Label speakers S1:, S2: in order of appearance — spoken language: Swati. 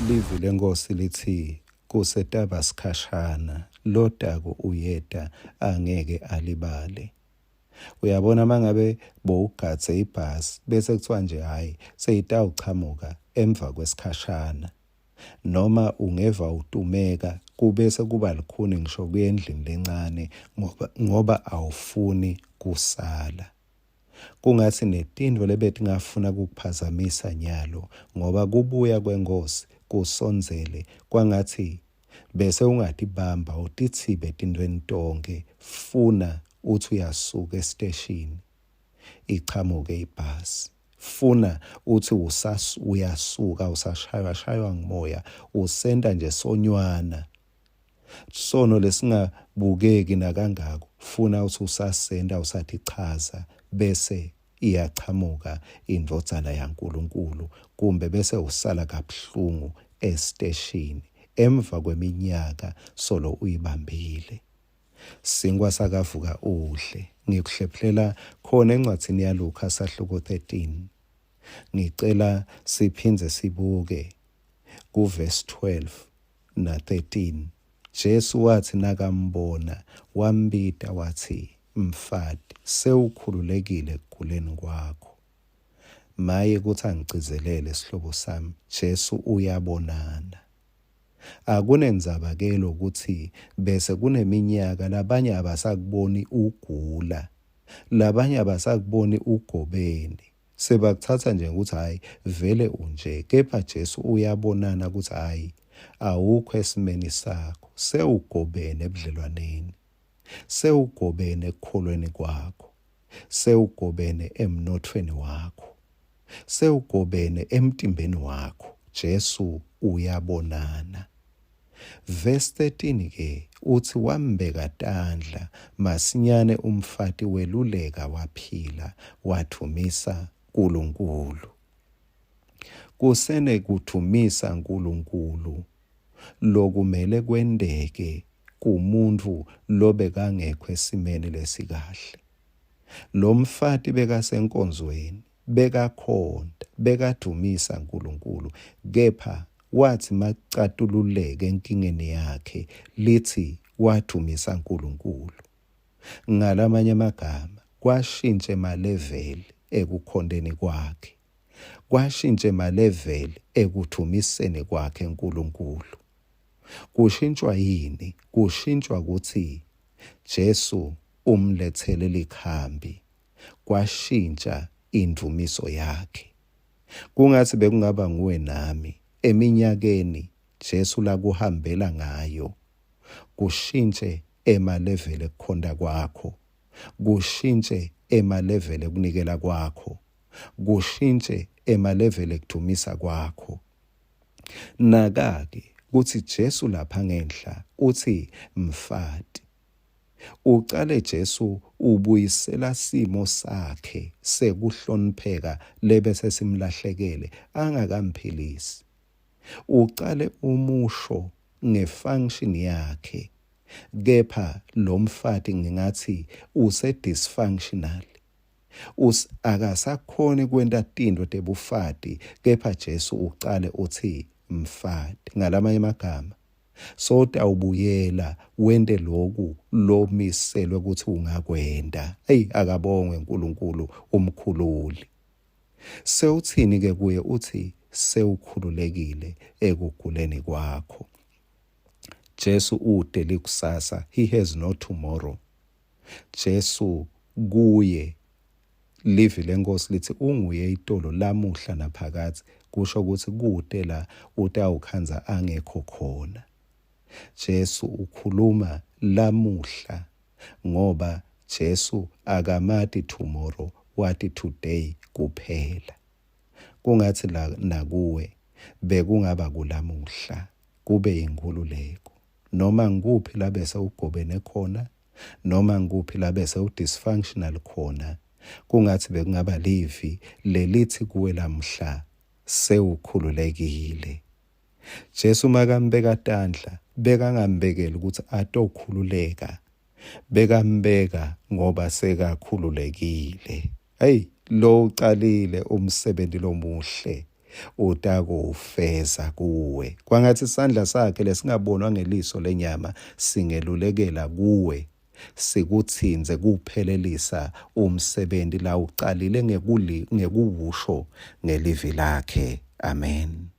S1: Livi leNkhosi litsi kusetaba sikhashana, lotako uyeta angeke alibale. Uyabona mangabe bowugadze ibhasi bese kuthiwa nje hhayi seyitawuchamuka emva kwesikhashana. Noma ungeva utumeka kubese kuba lukhuni ngisho kuya endlini lencane ngoba, ngoba awufuni kusala. Kungatsi netintfo lebetingafuna kukuphazamisa nyalo ngoba kubuya kweNkhosi kusondzele, kwangatsi bese ungatibamba utitsibe etintfweni tonkhe funa utsi uyasuka esiteshini ichamuke ibhasi. Funa utsi uyasuka usashaywa shaywa ngumoya usenta nje sonywana. Sono lesingabukeki nakangako funa utsi usasenta usatichaza bese iyachamuka indvodzana yaNkulunkulu kumbe bese usala kabuhlungu esiteshini emva kweminyaka solo uyibambile. Sinkwa sakavuka udle. Ngikuhlephulela khona encwadzini yaLukha sahluko 13. Ngicela siphindze sibuke kuvesi 12 na-13. Jesu watsi nakambona, wambita watsi, Mfati, sewukhululekile ekuguleni kwakho. Maye kutsi angigcizelele sihlobo sami, Jesu uyabonana. Akunendzaba ke lokutsi bese kuneminyaka labanye abasakuboni ugula, labanye abasakuboni ugobene. Sebakutsatsa nje ngekutsi hhayi vele unje, kepha Jesu uyabonana kutsi hhayi awukho esimeni sakho, sewugobene ebudlelwaneni, sewugobene ekukholweni kwakho, sewugobene emnothweni wakho, sewugobene emtimbeni wakho. Jesu uyabonana. Verse 13 ke utsi wambeka tandla masinyane umfati weluleka waphila wadvumisa Nkulunkulu. Kusenekudvumisa Nkulunkulu lokumele kwenteke kumuntfu lobekangekho esimeni lesikahle. Lomfati bekasenkonzweni Bekakhonta, bekadvumisa Nkulunkulu, kepha watsi macatululeke enkingeni yakhe, litsi wadvumisa Nkulunkulu. Ngalamanye emagama, kwashintja emaleveli ekukhonteni kwakhe. Kwashintja emaleveli ekudvumiseni kwakhe Nkulunkulu. Kushintshwa yini? Kushintshwa kutsi Jesu umletsele likhambi. Kwashintsha indvumiso yakhe. Kungatsi bekungaba nguwe nami eminyakeni Jesu lakuhambela ngayo, kushintje emaleveli ekukhonta kwakho, kushintje emaleveli ekunikela kwakho, kushintje emaleveli ekudvumisa kwakho. Naka-ke kutsi Jesu lapha ngenhla utsi mfati. Ucale Jesu ubuyisela simo sakhe sekuhlonipheka lebese simlahlekele angakamphilisi. Ucale umusho ngefunction yakhe kepha lomfati ngingatsi use dysfunctional. Us akasakhoni kwenta tintfo tebufati kepha Jesu ucale utsi mfati. Ngalamanye emagama Sotawubuyela wente loku lomiselwe kutsi ungakwenta. Eyi akabongwe Nkulunkulu umkhululi. Sewutsini ke kuye utsi sewukhululekile ekuguleni kwakho. Jesu ute likusasa, he has no tomorrow. Jesu kuye livi lenkosi litsi unguye itolo lamuhla naphakadze kusho kutsi kute la utawukhandza angekho khona. Jesu ukhuluma lamuhla ngoba Jesu akamati tomorrow wati today kuphela. Kungatsi la nakuwe bekungaba kulamuhla kube yinkhululeko. Noma ngikuphi labese ugobene khona noma ngikuphi labese udysfunctional khona kungatsi bekungaba livi lelitsi kuwe lamhla sewukhululekile. Jesu makambeka tandla bekangambekeli kutsi atokhululeka bekambeka ngoba sekakhululekile. Hey lo ucalile umsebenti lomuhle. utakuwufeza kuwe. Kwangatsi sandla sakhe lesingabonwa ngeliso lenyama singelulekela kuwe sikutsintse kuphelelisa umsebenti lawucalile ngekuwusho ngelivi lakhe. Amen.